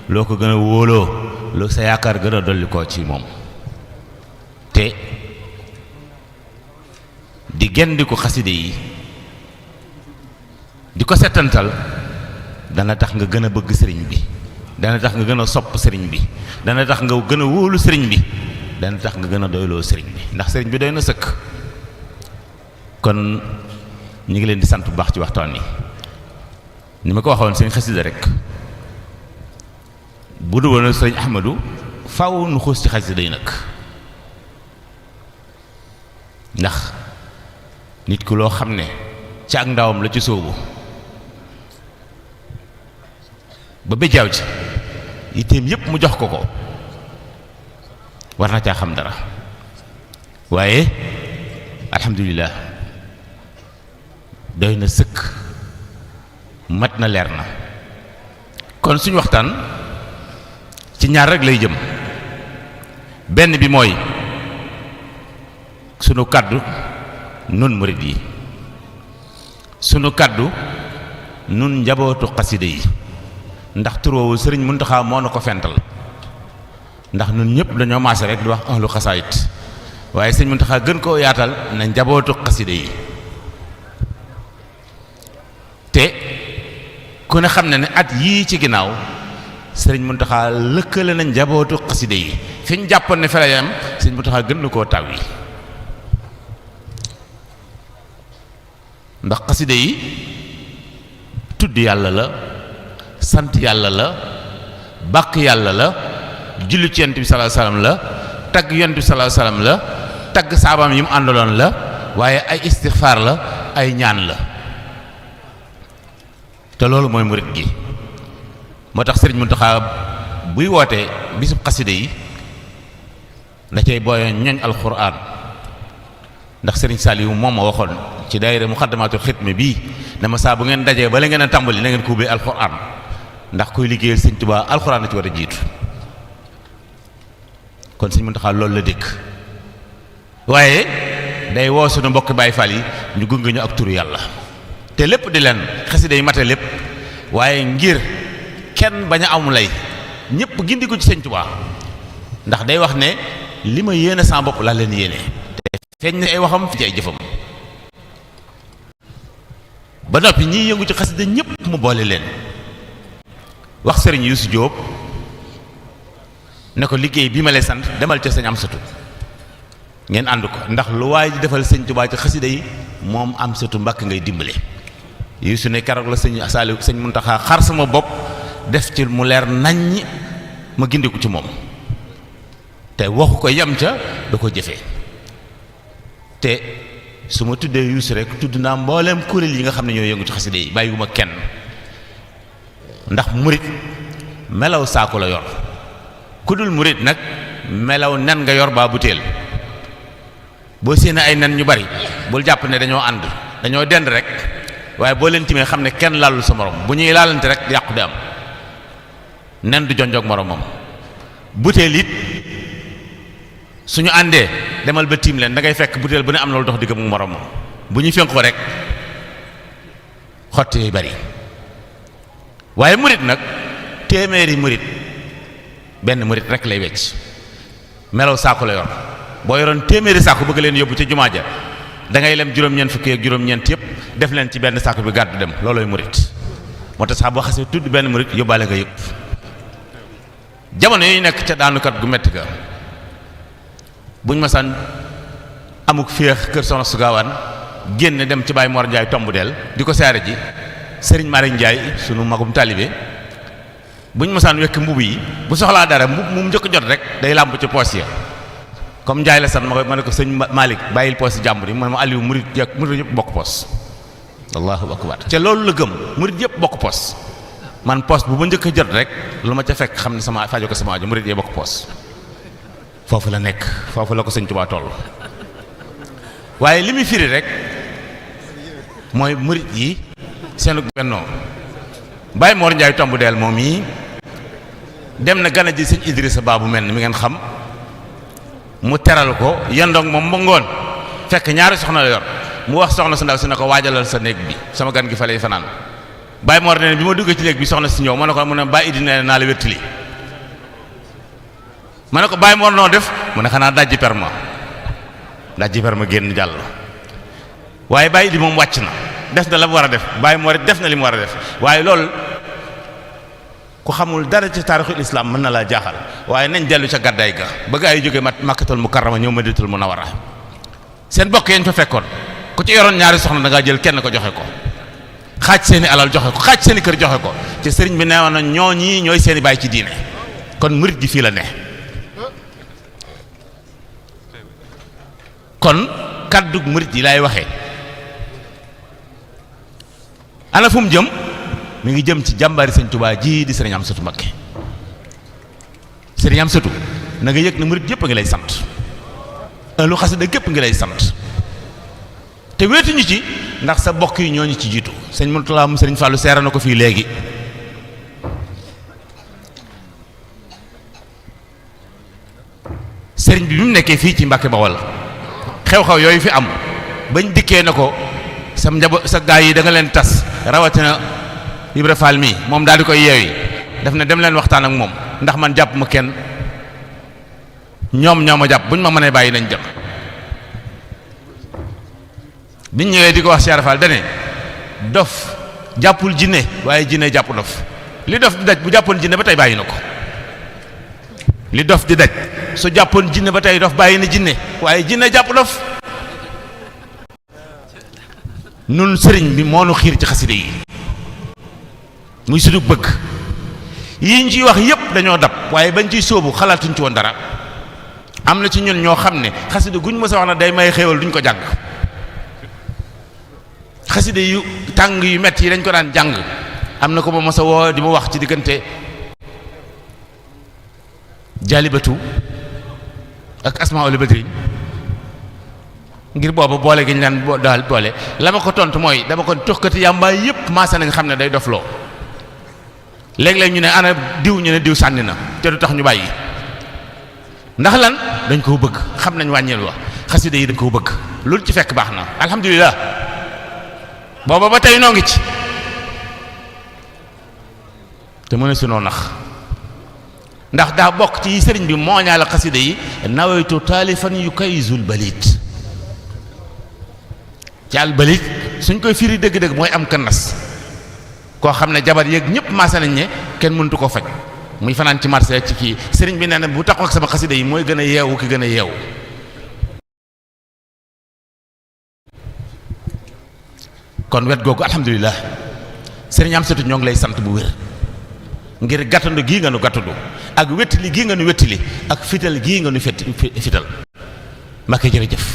loo ko gën a wóoloo loo sa yaakaar gën a dolli koo ci moom te di gendi ko xaside yi di ko settantal dana tax nga gën a bëgg sëriñ bi, dana tax nga gën a sopp sëriñ bi, dana tax nga gën a wóolu sëriñ bi, dana tax nga gën a doyloo sëriñ bi, ndax sëriñ bi doy na sëkk. kon ñu ngi leen di sant bu baax ci waxtaan wi ni ma ko waxoon sëriñ xasida rek bu du woon sëriñ Ahmadou faaw nu xuus ci xasida yi nag, ndax nit ku loo xam ne ci ak ndawam la ci sóobu ba béjjaaw ci yitteem yépp mu jox ko ko war na caa xam dara. waaye alhamdulilah doy na sëkk, mat na, leer na. kon suñu waxtaan ci ñaar rek lay jëm. benn bi mooy sunu kàddu nun murid yi, sunu kàddu nun njabootu xasida yi, ndax tur woowu sëriñ Muntaxa moo na ko fental, ndax nun ñëpp dañoo maase rek di wax ahlu xasaayit, waaye sëriñ Muntaxa gën koo yaatal na njabootu xasida yi. te ku ne xam ne ne at yii ci ginnaaw sëriñ Muntaxa lëkkale na njabootu xasida yi, fi ñu jàppoon ne fere yam sëriñ Muntaxa gën na koo taw yi, ndax xasida yi tudd yàlla la, sant yàlla la, bàkk yàlla la, julli ci yonent bi sallallahu alayhi wasallam la, tagg yonent bi sallallahu alayhi wasallam la, tagg saabaam yi mu àndaloon la, waaye ay istixfaar la, ay ñaan la. te loolu mooy murit gi. moo tax sëriñ Muntaxa buy wootee bisub xasida yi da cay booye ñoñ alxuraan, ndax sëriñ Saliou moom ma waxoon ci daayira Muxaddamaatul Xidma bii dama saa bu ngeen dajee ba la ngeen a tàmbali na ngeen ko ubbee alxuraan, ndax kuy liggéeyal sëñ Tuubaa alxuraan na ci war a jiitu. kon sëñ Muntaxa loolu la dikk, waaye day woo sunu mbokki Baay Faal yi ñu gunge ñu ak turu yàlla, te lépp di leen xasida yi mate lépp, waaye ngir kenn bañ a am lay ñëpp gindi ko ci sëñ Tuubaa, ndax day wax ne li ma yéene sama bopp laa leen yéene, te feeñ na ay waxam fi ci ay jëfam. ba noppi ñiy yëngu ci xasida ñëpp mu boole leen, wax sëriñ Yuusu Jóob ne ko liggéey bi ma lay sant demal ca sëñ Amsatu ngeen ànd ko, ndax lu waay di defal sëñ Tuubaa ci xasida yi moom Amsatu Mbàkke ngay dimbale. Yuusu ne keroog la sëñ Saaliw sëñ Muntaxa xar sama bopp def ci mu leer naññ ma gindiku ci moom, te waxu ko yem ca da ko jëfee. te su ma tuddee Yuusu rek tudd naa mbooleem kuréel yi nga xam ne ñoo yëngu ci xasida yi, bàyyiwuma kenn, ndax murit melaw saako la yor, ku dul murit nag melaw nen nga yor baa butéel. boo séenee ay nen ñu bari bul jàpp ne dañoo ànd, dañoo dend rek, waaye boo leen timee xam ne kenn laalul sa morom, bu ñuy laalante rek yàqu di am. nen du jonjoog moromam. butéel it suñu àndee demal ba tiim leen da ngay fekk butéel bu ne am na lu dox diggam ak moromam, bu ñuy fenk ko rek xotti yooyu bari. waaye murit nag téeméeri murit benn murit rek lay wecc, melaw saako la yor. boo yoroon téeméeri saako bëgg leen yóbbu ci jumaa ja da ngay lem juróom-ñeent fukki ak juróom-ñeent yëpp def leen ci benn saako bi gàddu dem, loolooy murit. moo tax sax boo xasee tudd benn murit yóbbaale nga yëpp. jamono yi nekk ca daanukat gu metti ga buñ masaan amuk féex kër Soxna su Gaawaan génn dem ci Baay Mor Njaay tomb del di ko saare ji sëriñ Mari Njaay sunu magum taalibe buñ masaan wekk mbubb yi bu soxlaa dara mbubb mu njëkk jot rek day làmb ci poos ya. comme Njaay la san ma ne ko sëñ Malick bàyyil poos yi jàmbur yi man ma Aliou murit yëpp bokk poos. allahu akbar. te loolu la gëm, murit yëpp bokk poos. man poos bu ma njëkk a jot rek lu ma ca fekk xam ne sama fajo ko sama aajo, murit yee bokk poos. foofu la nekk, foofu la ko sëñ Tuubaa toll. waaye li muy firi rek mooy murit yi seenu bennoo. Baay Mor Njaay tomb deel moom yi dem na gana ji sëñ Idrissa Ba bu mel ni mi ngeen xam, mu teral ko yendoog moom ba ngoon fekk ñaari soxna la yor, mu wax soxna su ndaw si ne ko waajalal sa néeg bi sama gan gi fa lay fanaan. Baay Mor ne bi ma duggee ci néeg bi soxna si ñëw ma ne ko mu ne Baay Idi nee naa la wéttali ma ne ko bàyyi Mor noo def mu ne xanaa dajji perma génn jàll. waaye bàyyi di moom wàcc na def na la mu war a def bàyyi Mor it def na li mu war a def waaye loolu ku xamul dara ci taarixul islam mën na laa jaaxal. waaye nañ dellu ca gàddaay ga ba gaa yi jógee Makkatul Mukarrama ñëw Madinatul Munawwara seen bokk yañ fa fekkoon ku ci yoroon ñaari soxna da ngaa jël kenn ko joxe ko xaaj seeni alal joxe ko xaaj seeni kër joxe ko ci sëriñ bi neewoon na ñooñi ñooy seeni baay ci diine kon murit gi fii la ne. kon kaddu murit yi laay waxee ana fu mu jëm mi ngi jëm ci jàmbaari sëñ Tuubaa ji di sëriñ Amsatu Mbakke. sëriñ Amsatu na nga yëg ne murit yëpp a ngi lay sant lu xasida gépp ngi lay sant te wéetuñu ci ndax sa bokk yi ñooñu ci jiitu sëñ Murtala mu sëriñ Fàllu seera na ko fii léegi. sëriñ bi mu nekkee fii ci Mbàkke Bawol xew-xew yooyu fi am bañ dikkee na ko sa njaboot sa gaa yi da nga leen tas rawatina Ibra Fall mii moom daal di koy yeewi daf ne dem leen waxtaan ak moom ndax man jàpp ma kenn ñoom ñoo ma jàpp buñ ma mënee bàyyi nañ jëm. biñ ñëwee di ko wax Cheikh Fall dane dof jàppul jinne waaye jinne jàpp dof li dof di daj bu jàppoon jinne ba tey bàyyi na ko li dof di daj su jàppoon jinne ba tey dof bàyyi na jinne waaye jinne jàpp dof. nun sëriñ bi moo nu xiir ci xaside yi muy suñu bëgg yi ñu ciy wax yépp dañoo dab waaye bañ ciy sóobu xalaatuñ ci woon dara. am na ci ñun ñoo xam ne xaside guñ mës a wax na day may xéewal duñ ko jàng xaside yu tàng yu metti yi dañ ko daan jàng. am na ko ba mës a woo di ma wax ci diggante jaalibatu ak asmaul badri ngir booba boole gi ñu leen daal boole la ma ko tontu mooy dama ko toxkati yàmbaay yépp maase nañ xam ne day dofloo léeg-léeg ñu ne ana diw ñu ne diw sànni na te du tax ñu bàyyi ndax lan dañ koo bëgg xam nañ wàññeel wax xasida yi dañ koo bëgg loolu ci fekk baax na alhamdulilah booba ba tey noo ngi ci te mën a sunoo nax ndax daa bokk ci sëriñ bi mooñaale xasida yi nawaytu taalifan yu kayzul balit ci al balit suñ koy firi dëgg-dëgg mooy am kannas koo xam ne jabar yeeg ñëpp maase nañ ne kenn mëntu ko faj muy fanaan ci marché ci kii sëriñ bi nee na bu taxaw ak sama xasida yi mooy gën a yeewu ki gën a yeewu. kon wet googu alhamdulilah sëriñ Amsatu ñoo ngi lay sant bu wér ngir gàttandu gii nga nu gàttandu ak wettili gii nga nu wettili ak fital gii nga nu fital Mbakke jërëjëf.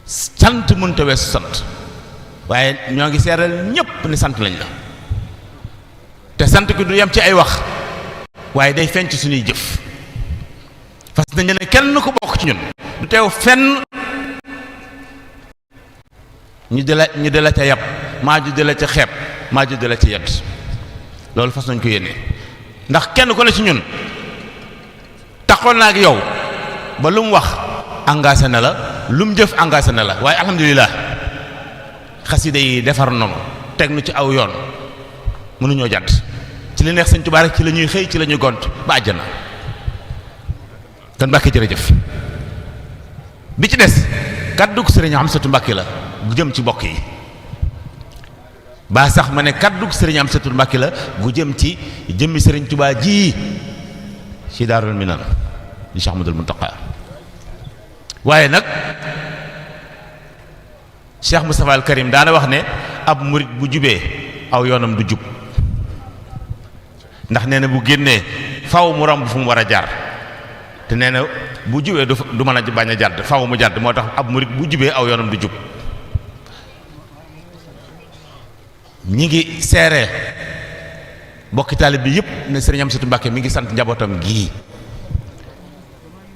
sant mënta weesu sant waaye ñoo ngi seeral ñépp ni sant lañ la te sant ki du yem ci ay wax waaye day feeñ ci suñuy jëf fas nañu ne kenn ko bokk ci ñun du teew fenn ñu di la ca yàpp maa ju di la ca xeeb maa ju di la ca yedd loolu fas nañ ko yéene ndax kenn ku ne ci ñun taxoon naa ak yow ba lu mu wax engagé na la lu mu jëf engagé na la waaye alhamdulilah xasida yi defar noonu teg nu ci aw yoon mënuñoo jàdd ci li neex Sëñ Tuubaa rek ci la ñuy xëy ci la ñuy gont ba àjjana kon Mbàkke jërëjëf. bi ci des kàddug sëriñ Amsatu Mbàkke la gu jëm ci bokk yi ba sax ma ne kàddug sëriñ Amsatu Mbàkke la gu jëm ci jëmmi Sëriñ Tuubaa ji ci Daarul Minan di Cheikh Ahmadul Muntaqa waaye nag Cheikh Moustapha al Karim daana wax ne ab murit bu jubee aw yoonam du jub ndax nee na bu génnee faw mu romb fu mu war a jaar te nee na bu jubee du mën a bañ a jàdd faw mu jàdd moo tax ab murit bu jubee aw yoonam du jub. ñi ngi seere bokki taalib bi yëpp ne Sëriñ Amsatu Mbàkke mi ngi sant njabootam gii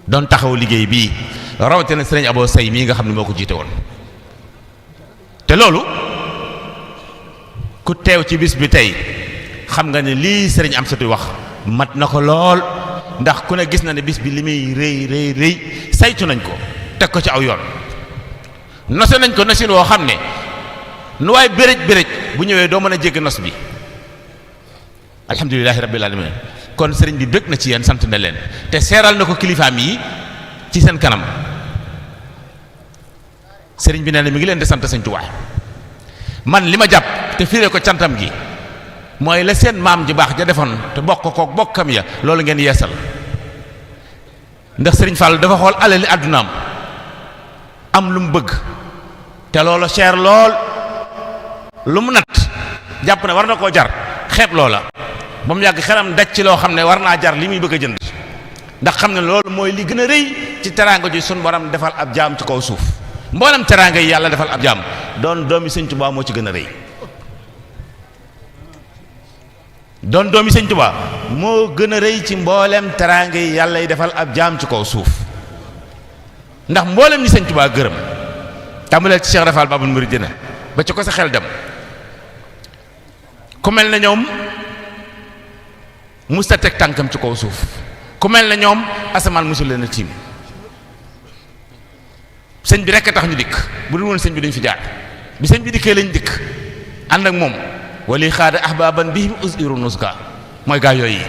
doon taxaw liggéey bii rawatina Sëriñ Abo Say mii nga xam ne moo ko jiite woon te loolu ku teew ci bis bi tey xam nga ne lii Sëriñ Amsatu wax mat na ko lool ndax ku ne gis na ne bis bi li muy rëy saytu nañ ko teg ko ci aw yoon nose nañ ko nosin woo xam ne nu waay bérëj bu ñëwee doo mën a jégg nos bi alhamdulilahi rabbil alamin kon sëriñ bi bëgg na ci yéen sant na leen te seeral na ko kilifaam yi ci seen kanam sëriñ bi nee na mi ngi leen di sant sëñ Tuubaa man li ma jàpp te firee ko cantam gi mooy la seen maam ji baax ja defoon te bokk ko bokkam ya loolu ngeen yeesal ndax sëriñ Fall dafa xool alali àddunaam am lu mu bëgg te loolu cher lool lu mu nat jàpp ne war na koo jar xeeb loola ba mu yàgg xelam daj ci loo xam ne war naa jar li muy bëgg a jënd ndax xam ne loolu mooy li gën a rëy ci teraanga ji sun borom defal ab jaam ci kaw suuf mboolem teraanga yi yàlla defal ab jaam doon doomi sëñ Tuubaa moo ci gën a rëy doon doomi sëñ Tuubaa moo gën a rëy ci mboolem teraanga yi yàlla yi defal ab jaam ci kaw suuf ndax mboolem ñi sëñ Tuubaa gërëm tàmbaleel ci Cheikh Rafal Babul Mouridina ba ci ko sa xel dem ku mel na ñoom musta teg tànkam ci kaw suuf ku mel na ñoom asamaan musul leen a tiim sëñ bi rekk a tax ñu dikk bu dul woon sëñ bi duñ fi jaar bi sëñ bi dikkee lañ dikk ànd ak moom wali xaada ahbaban bihim usiru nuska mooy gaa yooyu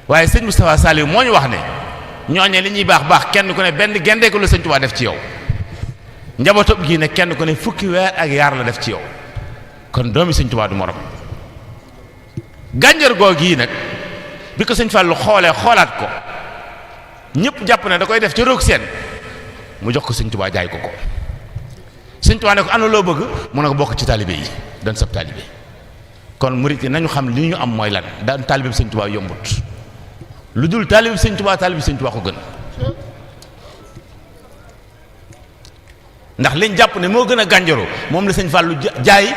waaye sëñ Moustapha Saliou moo ñu wax ne ñooñe li ñuy baax baax kenn ku ne benn gendeeku la sëñ Tuubaa def ci yow njabootam gii ne kenn ku ne fukki weer ak yaar la def ci yow kon doomi sëñ Tuubaa du morom gànjar goo gii nag bi ko sëñ Fallu xoolee xoolaat ko ñëpp jàpp ne da koy def ca roog seen mu jox ko sëñ Tuubaa jaay ko sëñ Tuubaa ne ko ana loo bëgg mu ne ko bokk ci taalibe yi doon sab taalibe kon murit yi nañu xam li ñu am mooy lan daan taalibe bi sëñ Tuubaa yombut lu dul taalibe bi sëñ Tuubaa ko gën ndax liñ jàpp ne moo gën a gànjaru moom la sëñ Fallu jaay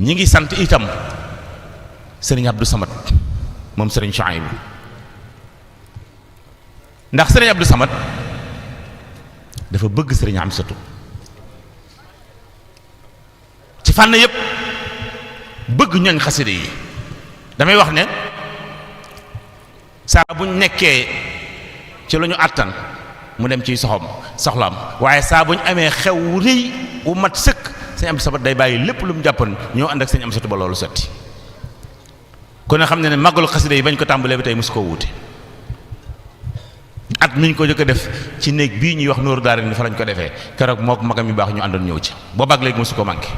ñi ngi sant itam sëriñ Abdou Samad moom sëriñ Chouaïb ndax sëriñ Abdou Samad dafa bëgg sëriñ Amsatu ci fànn yépp bëgg ñooñ xaside yi damay wax ne saa buñ nekkee ci lu ñu àttan mu dem ciy soxlaam waaye saa buñ amee xew wu rëy wu mat sëkk sëñ Abdou Samad day bàyyi lépp lu mu jàppoon ñoo ànd ak sëñ Amsatu ba loolu sotti kon ne xam ne màggalu xasida yi bañ ko tàmbalee ba tey mosu koo wuute at mi ñu ko jëkk a def ci néeg bii ñuy wax Nooru Daara ni fa lañ ko defee keroog mook magam yu baax ñu àndoon ñëw ci boobaag léegi mosu ko manqué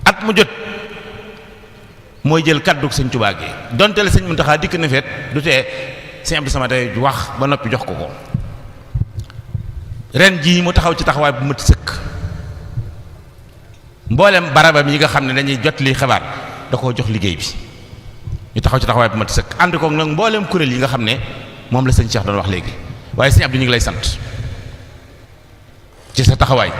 at mu jot mooy jël kaddu sëñ Tuubaa gi donte la sëñ Muntaxa dikk na feet du tee sëñ Abdou Samad day wax ba noppi jox ko ren jii mu taxaw ci taxawaay bu mat sëkk mboolem barabam yi nga xam ne dañuy jot li xabaar da koo jox liggéey bi ñu taxaw ci taxawaay bu mat sëkk ànd ko nag mboolem kuréel yi nga xam ne moom la sëñ Cheikh doon wax léegi waaye sëñ Abdou ñu ngi lay sant ci sa taxawaay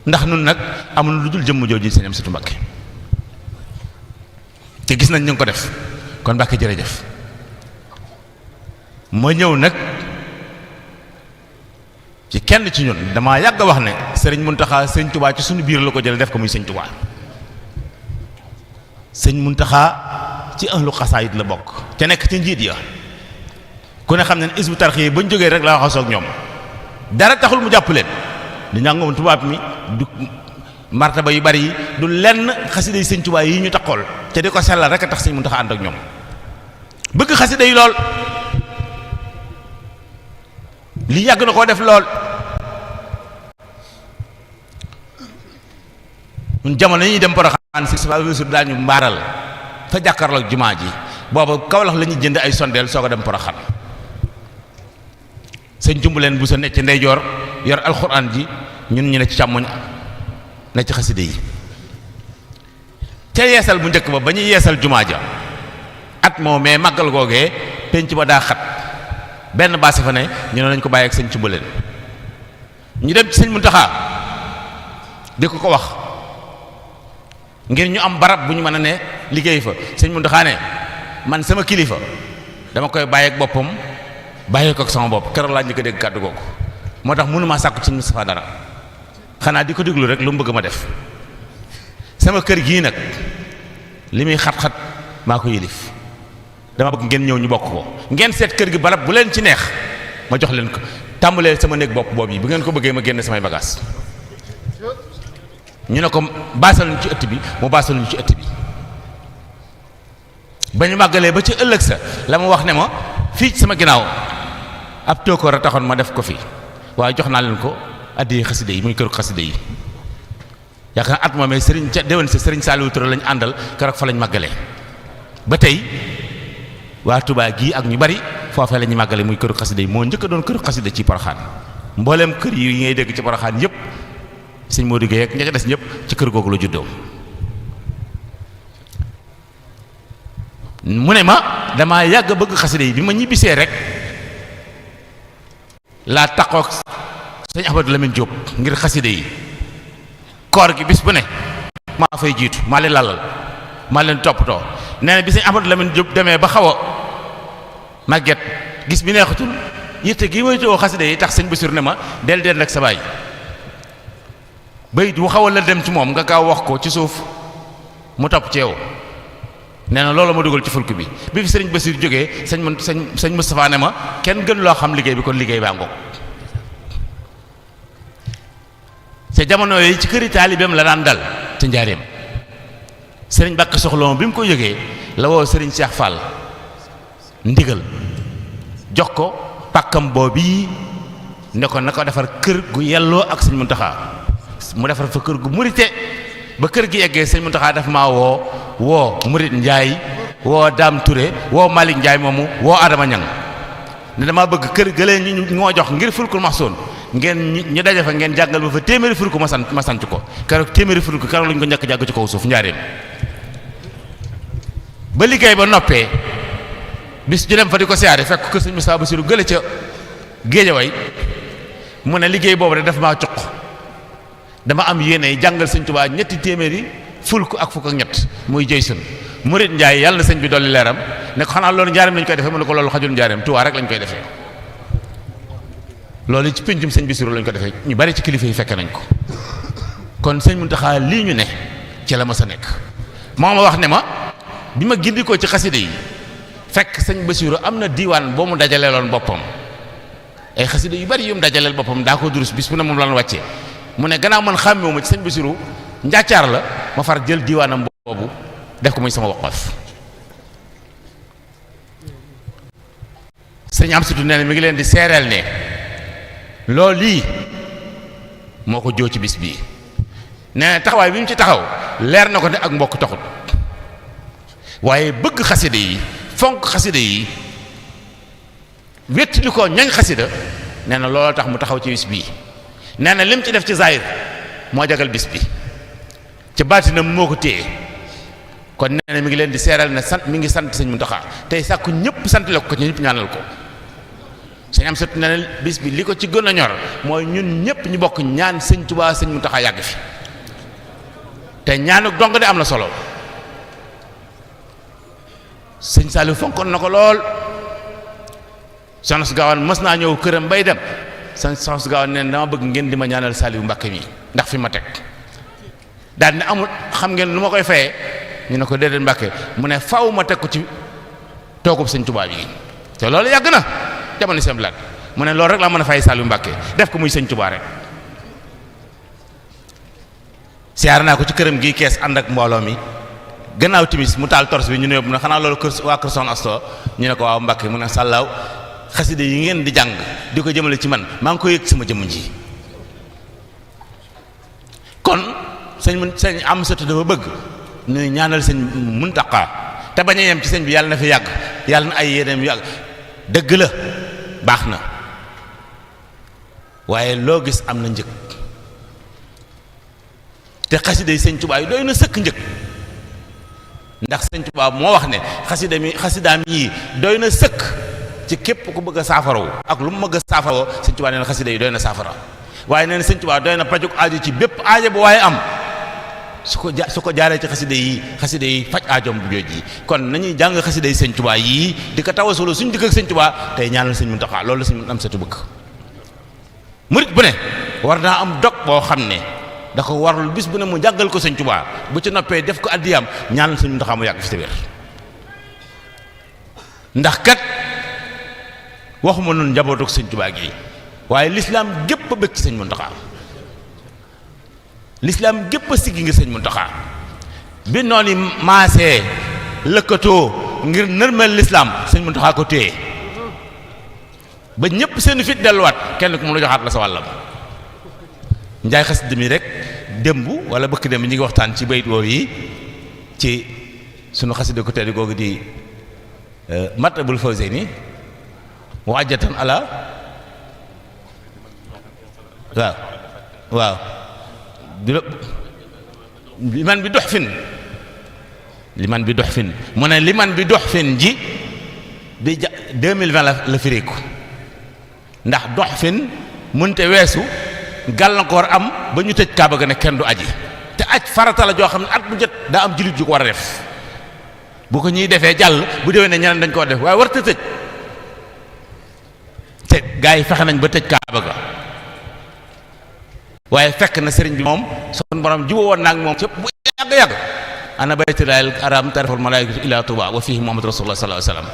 ndax nun nag amul lu dul jëmm jooju sëñ Amsatu Mbàkke te gis nañ ñu ngi ko def kon Mbàkke jërëjëf ma ñëw nag ci kenn ci ñun damaa yàgg a wax ne sëriñ Muntaxa sëñ Tuubaa ci suñu biir la ko jël def ko muy sëñ Tuubaa sëñ Muntaxa ci ahlu xasaayit la bokk te nekk ci njiit ya ku ne xam ne Hizbut Tarqiyyah bañ jógee rek la waxasoo ak ñoom dara taxul mu jàpp leen du njàngum tubaab mi du martaba yu bari yi du lenn xasida yi sëñ Tuubaa yi ñu taxool te di ko sellal rek a tax sëñ Muntaxa ànd ak ñoom bëgg xasida yi lool li yàgg na koo def lool ñun jamono yi ñuy dem Porokhane si superviseur daañu mbaaral fa jàkkaarloog jumaa ji booba Kawlax la ñuy jënd ay sondeel soog a dem Porokhane sëñ jumbuleen bu sa nekk ci ndeyjoor yor alxuraan ji ñun ñu ne ci càmmoñ ne ci xaside yi ca yeesal bu njëkk ba ba ñuy yeesal jumaa ja at moo mais màggal googee penc ba daa xat benn baase fa ne ñu ne nañ ko bàyyi ak sëñ Cumbaleen ñu dem ci sëñ Muntaxa di ko wax ngir ñu am barab bu ñu mën a ne liggéey fa sëñ Muntaxa ne man sama kilifa dama koy bàyyi ak boppam bàyyi ko ak sama bopp keroog laa ñu ko dégg kàddu googu moo tax mënumaa sàkku ci Moustapha dara xanaa di ko déglu rek lu mu bëgg ma def sama kër gii nag li muy xat-xat maa ko yilif dama bëgg ngeen ñëw ñu bokk ko ngeen seet kër gi barab bu leen ci neex ma jox leen ko tàmbalee sama néeg bopp boobu yi bu ngeen ko bëggee ma génne samay bagages ñu ne ko baasal ñu ci ëtt bi mu baasal ñu ci ëtt bi ba ñu màggalee ba ci ëllëg sa la ma wax ne ma fii ci sama ginnaaw ab tookoor a taxoon ma def ko fi waaye jox naa leen ko addi xaside yi muy këru xaside yi yaakaar naa at moomee sëriñ ca déwén sa sëriñ Saliou Touré lañ àndal keroog fa lañ màggalee ba tey waa Touba gii ak ñu bari foofee la ñuy màggale muy këru xaside yi moo njëkk a doon këru xaside ci Poroxaan mbooleem kër yi ngay dégg ci Poroxaan yëpp sëñ Modou Guèye ak ña ca des ñëpp ci kër googu la juddoo mu ne ma damaa yàgg bëgg xaside yi bi ma ñibbisee rek laa taqoog sëñ Ahmadou Lamine Diop ngir xaside yi koor gi bis bu ne maa fay jiitu maa leen lalal maa leen toppatoo nee na bi sëñ Ahmadou Lamine Diop demee ba xaw a màgget gis bi neexatul yitte gi may too xaside yi tax sëñ Bassirou ne ma del rek sa baay bayit wu xaw a la dem ci moom nga gaaw wax ko ci suuf mu topp ci yow nee na loolu ma dugal ci fulk bi fi sëriñ Bassirou jógee sëñ Moustapha ne ma kenn gën loo xam liggéey bi kon liggéey baa ngoog te jamono yooyu ci këri taalibeem la daan dal ci njaareem sëriñ Bakk Soxla bi mu ko yëgee la woo sëriñ Cheikh Fall ndigal jox ko pàkkam boobu ne ko na ko defar kër gu yelloo ak sëñ Muntaxa mu defar fa kër gu murite ba kër gi eggee sëñ Muntaxa daf maa woo Murit Njaay woo Daam Touré woo Malick Njaay moomu woo Adama Ñang ne dama bëgg kër gëlee ñu moo jox ngir fulkul maxsoon ngeen ñu daje fa ngeen jàngal ma fa téeméeri fulku ma sant ko keroog téeméeri fulku keroog lañu ko njëkk jàgg ci kaw suuf njaareem ba liggéey ba noppee bis ñu dem fa di ko siyaare fekk ko sëñ Moussa Bassirou gële ca Géejawaay mu ne liggéey boobu de daf maa cuq dama am yéene jàngal sëñ Tuubaa ñetti téeméeri fulku ak fukk ak ñett muy jëy sun Murit Njaay yàlla na sëñ bi dolli leeram ne ko xanaa loolu njaareem lañ koy defee mu ne ko loolu xajul njaareem Tuubaa rek lañ koy defee loolu ci péncum sëñ Bassirou lañ ko defee ñu bari ci kilifa yi fekke nañ ko kon sëñ Muntaxa lii ñu ne ci la ma sa nekk moo ma wax ne ma bi ma gindikoo ci xaside yi fekk sëñ Bassirou am na diiwaan boo mu dajaleeloon boppam ay xaside yu bari yu mu dajaleel boppam daa ko durus bis bu ne moom lan wàccee mu ne gannaaw man xàmmewu ma ci sëñ Bassirou njàccaar la ma far jël diiwaanam boobu def ko muy sama waqaf sëñ am sutu nee na mi ngi leen di seereel ne loolu lii moo ko joo ci bis bii nee na taxawaay bi mu ci taxaw leer na ko ne ak mbokk taxut waaye bëgg xasida yi fonk xasida yi wéttali ko ñañ xasida nee na looloo tax mu taxaw ci bis bii nee na lim ci def ci zahir moo jagal bis bi ci baatinam moo ko téye kon nee na mi ngi leen di seeral ne sant mi ngi sant sëñ Muntaxa tey sàkku ñëpp sant la ko ñëpp ñaanal ko sëñ am sët nee na bis bi li ko ci gën a ñor mooy ñun ñëpp ñu bokk ñaan sëñ Tuubaa sëñ Muntaxa yàgg fi te ñaanu dong de am na solo sëñ Saliou fonkoon na ko lool soxna su Gaawaan mës naa ñëw këram bay dem soxna su Gaawaan nee dama bëgg ngeen di ma ñaanal Saliou Mbàkke mi ndax fi ma teg daal ne amul xam ngeen lu ma koy fayee ñu ne ko déedéet Mbàkke mu ne faw ma teg ko ci toogub sëñ Tuubaa bi te loolu yàgg na jamono seen blaat mu ne loolu rek laa mën a fay Saliou Mbàkke def ko muy sëñ Tuubaa rek siyaar naa ko ci këram gi kees ànd ak mbooloo mi gannaaw timis mu taal tors bi ñu ne mu ne xanaa loolu kër waa kër Soxna Asto ñu ne ko waaw Mbàkke mu ne sàllaaw xaside yi ngeen di jàng di ko jëmale ci man maa ngi ko yëg sama jëmm ji kon sëñ am sëtu dafa bëgg ñu ñaanal sëñ Muntaxa te bañ a yem ci sëñ bi yàlla na fi yàgg yàlla na ay yéeneem yàgg dëgg la baax na waaye loo gis am na njëg te xasida yi sëñ Tuubaa yi doy na sëkk njëg ndax sëñ Tuubaa moo wax ne xasidaam yi doy na sëkk ci képp ku bëgg a saafarawu ak lu mu bëgg a saafarawoo sëñ Tuubaa nee na xasida yi doy na saafara waaye nee na sëñ Tuubaa doy na pajuk aajo ci bépp aajo bu waaye am su ko jaaree ci xasida yi faj aajoom bu jooj yi kon nañuy jàng xasida yi sëñ Tuubaa yii di ko tawasuloo suñ dikk ak sëñ Tuubaa tey ñaanal sëñ Muntaxaa loolu la sëñ am satu bëgg murit bu ne war naa am dog boo xam ne da ko warul bis bu ne mu jàggal ko sëñ Tuubaa bu ci noppee def ko addiyam ñaanal sëñ Muntaxaa mu yàgg fi te wér ndax kat waxuma noonu njabootu sëñ Tuubaa gi waaye lislaam gépp a bëgg ci sëñ Muntaxaa lislaam gépp a siggi ngir sëñ Muntaxaa bi noonu maasee lëkkatoo ngir nërmeel lislaam sëñ Muntaxaa ko téye ba ñépp seen fit delluwaat kenn ku mu la joxaat la sa wàllam njaay xasida mi rek démb wala bëkk démb ñi ngi waxtaan ci bayit woowu yi ci sunu xasida ko tedd googu di Matlabul Fawzayni waajatan ala waaw liman bi dox fin mu ne liman bi dox fin ji bi 2020 la firiku ndax dox fin mënte weesu gàllankoor am ba ñu tëj kaaba ga ne kenn du aji te aj farata la joo xam ne at bu jot daa am jullit ju ko war a def bu ko ñuy defee jàll bu déwee ne ñeneen dañ koo def waaye war ta tëj te gaa yi fexe nañ ba tëj kaaba ga waaye fekk na sëriñ bi moom son borom juboo woon naag moom cëpp bu yàgg ana baytullaahil haram tarfa'ul malaa'ikatu ila Tuuba wa fihi Muhammadu rasulullah sallallahu alayhi wa sallam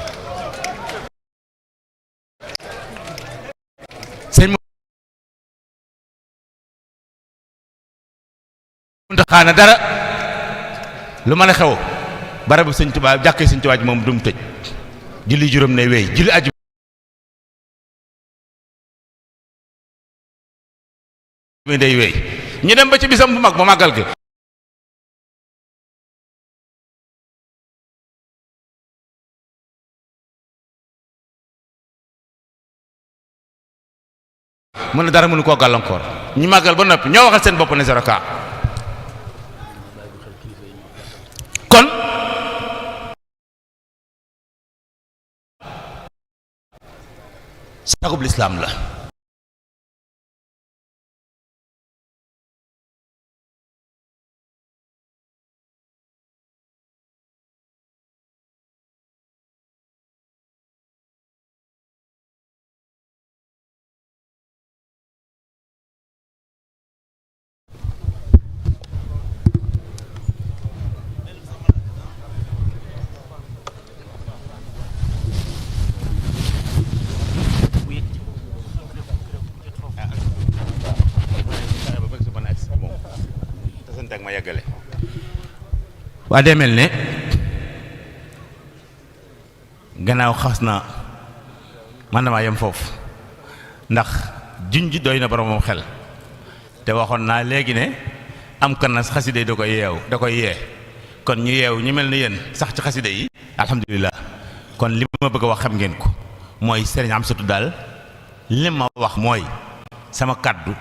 sëñ Muntaxaa na dara lu mën a xew barabu sëñ Tuubaa jàkkee sëñ Tuubaa ji moom dum tëj julli juróom ne wéy julli aju mi day wéy ñu dem ba ci bisam bu mag ba màggal gi mu ne dara mënu koo gàllankoor ñu màggal ba noppi ñoo waxal seen bopp ne zéro cas kon sagub lislaam la ma yeggale waa dee mel ne gannaaw xas na man damaa yem foofu ndax junj doy na boromam xel te waxoon naa léegi ne am kan na xasida yi da koy yee kon ñu yeew ñu mel ni yéen sax ci xasida yi alhamdulilah kon li ma bëgg a wax xam ngeen ko mooy Serigne Amsatou daal li ma wax mooy sama kaddu